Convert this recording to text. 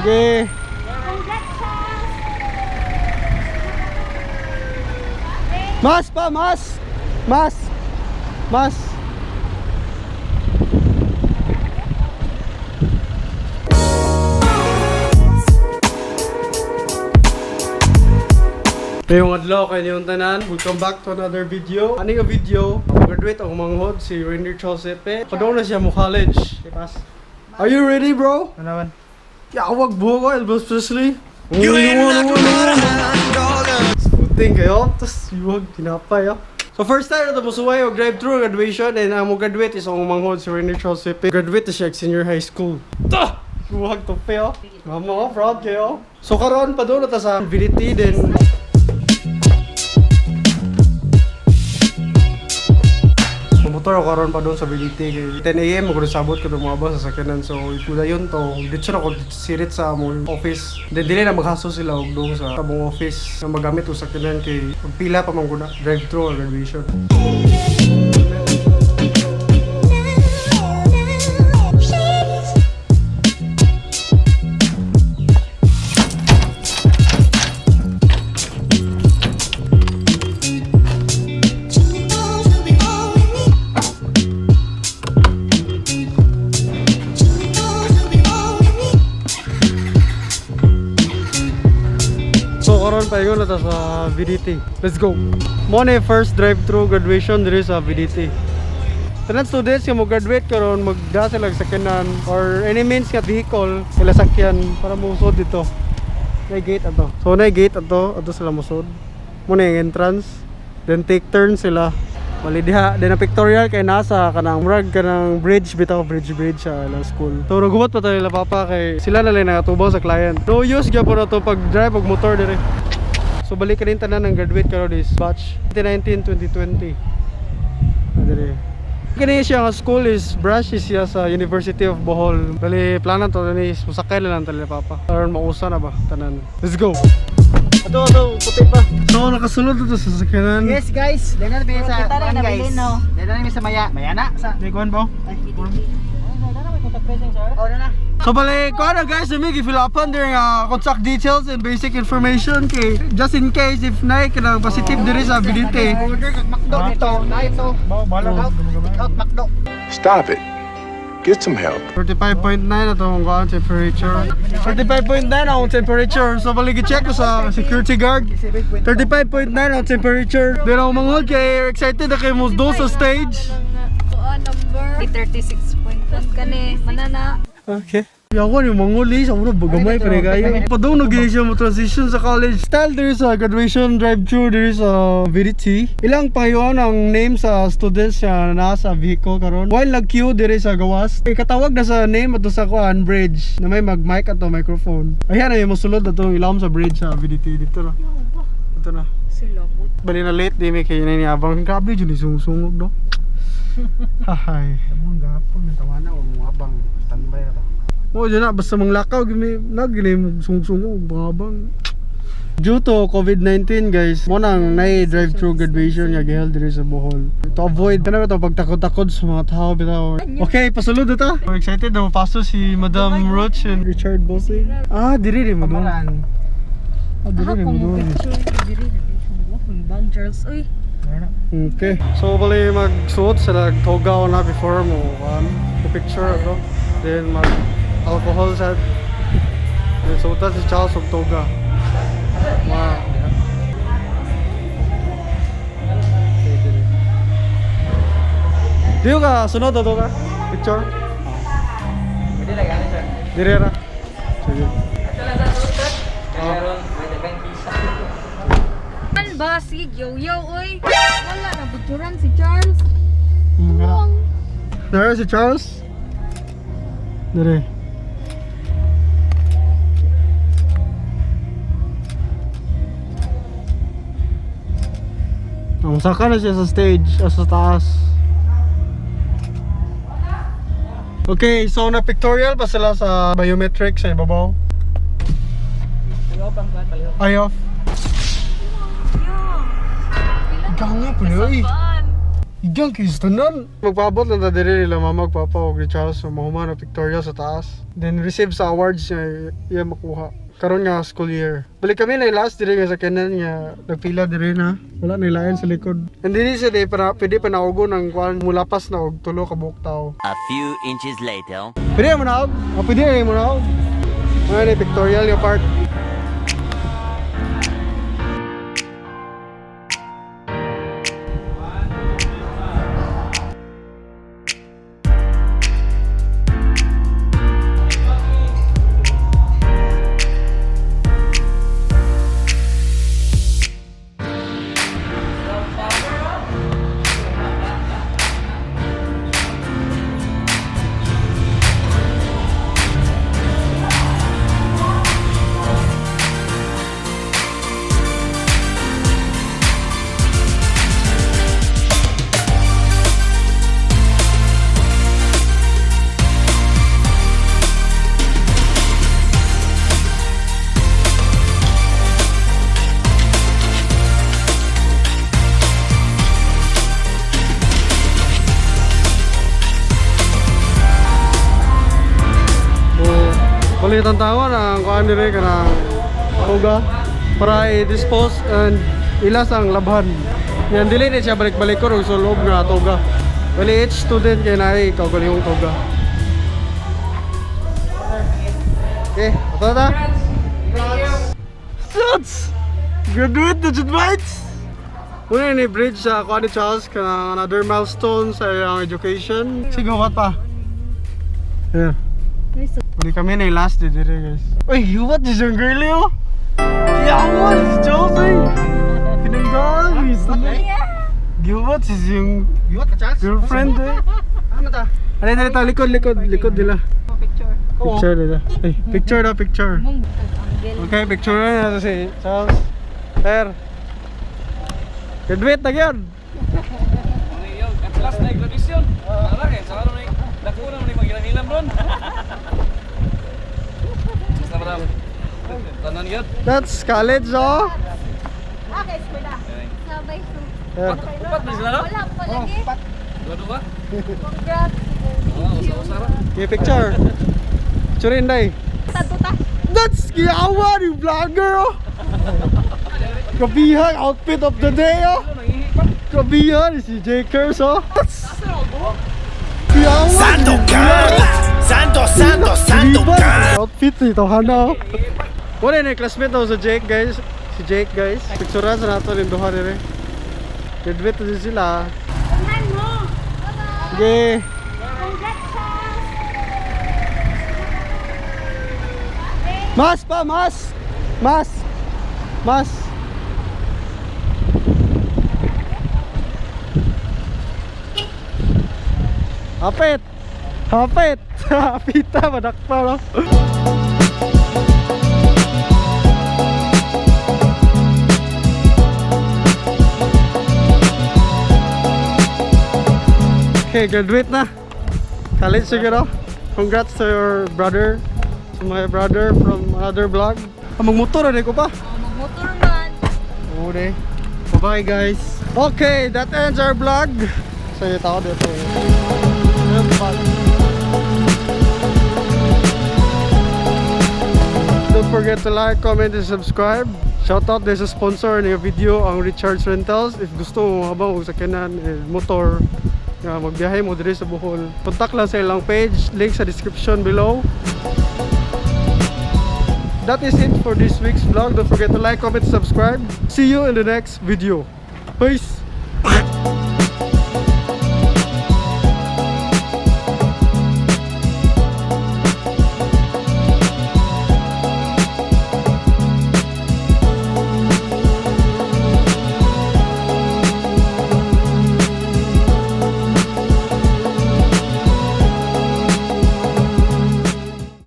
Sige. Mas pa, mas! Mas! Mas! Ngayong adlaw kay niyong tanan. Welcome back to another video. Ani nga video, graduate ang manghod si Rainier Charles Epe. Padong na siya mo college. Pas. Are you ready, bro? Ano naman? Yawag buho ko, Elvis Presley. You ain't Smoothing kayo, tapos yuwag, tinapay ah. So first time na ito musuway o drive-thru graduation and ang mo graduate is ang manghod si Rainier Charles Epe. Graduate na siya senior high school. Ta! Yuwag tope oh. Mama ko, proud kayo. So karon pa doon na ta sa VDT then motor ako karon pa doon sa VDT kay 10 AM mo sabot ko mga ba sa sakyanan, so ikuda yun to dito na ko sirit sa among office, then dili na maghaso sila og doon sa among office na magamit og sakyanan kay pila pa man gud drive thru or graduation. So karon pa na ta sa VDT. Let's go. Mo na yung first drive-thru graduation diri sa VDT. Tanan students nga mo graduate karon magda sila og sakyanan or any means nga vehicle sila sakyan para mousod dito. May gate ato. So na gate ato, ato sila mosud. Mo na yung entrance. Then take turn sila. Mali diha, then ang pictorial kay nasa kanang murag kanang bridge bitaw bridge bridge sa ilang school. So nagubat pa tayo nila papa kay sila na lang nakatubang sa client. No use gyapon na to pag drive og motor dire. So balik ka rin tanan ng graduate karon is batch 2019 2020. Ah, dire. Kini siya nga school is branch is siya sa University of Bohol. Bali plano to ni musakay na lang tali papa. Aron mausa na ba tanan. Let's go. Ato ato puti pa. So nakasulod to sa sakyanan. Yes guys, dahil na namin sa Kita na kuan, guys. nabili, no? Dahil na namin sa Maya. Maya na sa. May kuan ba? Oh, na na. So bali, kuan na guys, may gi-fill upan there nga contact details and basic information kay just in case if naay kanang positive diri sa BDT. Order kag McDo dito. Na ito. Out McDo. Stop it. Get some help. 35.9 na itong kuan temperature. 35.9 ang temperature. So bali gi-check ko sa security guard. 35.9 ang temperature. Then ang manghod kay excited na kay mo do sa stage. Number 36.1 kani manana. Okay. Yawa ni manguli sa mura bagamay pa kayo. Padung no gini siya mo transition sa college. Style there sa graduation drive-thru there sa VDT. Ilang payon ang name sa students siya nasa vehicle karon. While nag-queue dire sa gawas, ikatawag na sa name ato sa kuan bridge na may mag-mic ato microphone. Ayan ay mosulod atong ilawom sa bridge sa VDT dito na. Dito na. Silabot. Bali na late di may kayo na niabang. Grabe jud ni sungsungog do. Hahay. Among gapon ng tawana o mo abang standby na to. Oo, dyan na. Basta manglakaw, gini, nagini, sungsungo, bangabang. Due to COVID-19, guys, mo nang nai drive-thru graduation nga giheld diri sa Bohol. To avoid kana ba to pagtakod-takod sa mga tao bitaw. Okay, pasulod na ta. I'm excited na mapaso si Madam Roach and Richard Bossing. Ah, diri rin mo doon. Pamaran. Ah, diri rin mo doon. Picture diri na bang Charles uy. Okay. So bali magsuot sila toga na before mo picture ato. Then mag alcohol sa then suotan si Charles og toga. Ma. Diyo ka sunod ato ka picture. Pwede lang ano sir. Dire ra. Sige. An ba si yo yo uy. Wala na picturean si Charles. There si Charles. Dire. Ang saka na siya sa stage, ah, sa taas. Okay, so na pictorial pa sila sa biometric sa ibabaw. Palihok ang kuan, palihok. Ay off. Ganga po eh. Saan? Igang kay tanan. Magpaabot lang ta diri nila mama ug papa og ni Charles so mahuman og pictorial sa taas. Then receive sa awards niya iya makuha. Karon nga school year. Balik kami na last diri nga sakyanan nga nagpila diri na. Wala na lain sa likod. And dili siya di para pwede pa naugo ng kuan mulapas na og tulo ka buok tawo. A few inches later. Pwede mo na og? Oh, pwede mo na og. Mga ni pictorial nga part. So, kulit ang tawa na ang kuan dire kanang toga para i-dispose and ilas ang labhan. Yan dili ni siya balik-balik ko og sulob nga toga. Bali each student kay naay kaugalingong toga. Okay, ato na. Shots! Graduate na jud mates! Una ni bridge sa kuan ni Charles kanang another milestone sa iyang education. Sige, what pa? Yeah. Uli kami na yung last day dire, guys. Uy, what is yung girlie, oh? Yawa, si Chelsea! Pinanggaan, Giwat is yung Giwat ka, Charles? girlfriend, eh. Ano ta? Ano na ito, likod, likod, likod nila. Picture. Picture nila. Ay, picture na, picture. Mong anggel. Okay, picture na nato si Charles. Sir. Graduate na yun. At last na graduation. Ara kay sa karon dako na man magilang ron. Basta ba tanan gyud. That's college, oh. Okay, eskwela. Sabay su. Sir. Upat man sila no? Wala pa lagi. Dua dua. Congrats. Oh, usa-usa ra. Okay, picture. Picture in, day. Taduta. That's giawa ni vlogger, oh. Kabihan, outfit of the day, oh. Kabihan, si Jakers, oh. That's... Giawa. Sandokan! Santo, Santo, Sandokan! Outfit ni Tohana, oh. Wala na classmate daw sa Jake, guys. Si Jake, guys. Picturean sa nato rin duha dire. Graduate na din sila. Unahan mo. Bye-bye. Sige. Congrats, Charles. Mas pa, mas! Mas! Mas! Hapit! Hapit! Hapita, madakpa no? Okay, graduate na. College siguro. Congrats to your brother. To my brother from another vlog. Ah, magmotor na ko pa. Oh, magmotor man. Oo, de. Bye-bye, guys. Okay, that ends our vlog. So, yung tao dito. Don't forget to like, comment, and subscribe. Shoutout din sa sponsor ng video, ang Richards Rentals. If gusto mo habang og sakyanan, eh, motor, nga magbiyahe mo diri sa Bohol, contact lang sa ilang page, link sa description below. That is it for this week's vlog. Don't forget to like, comment, subscribe. See you in the next video. Peace!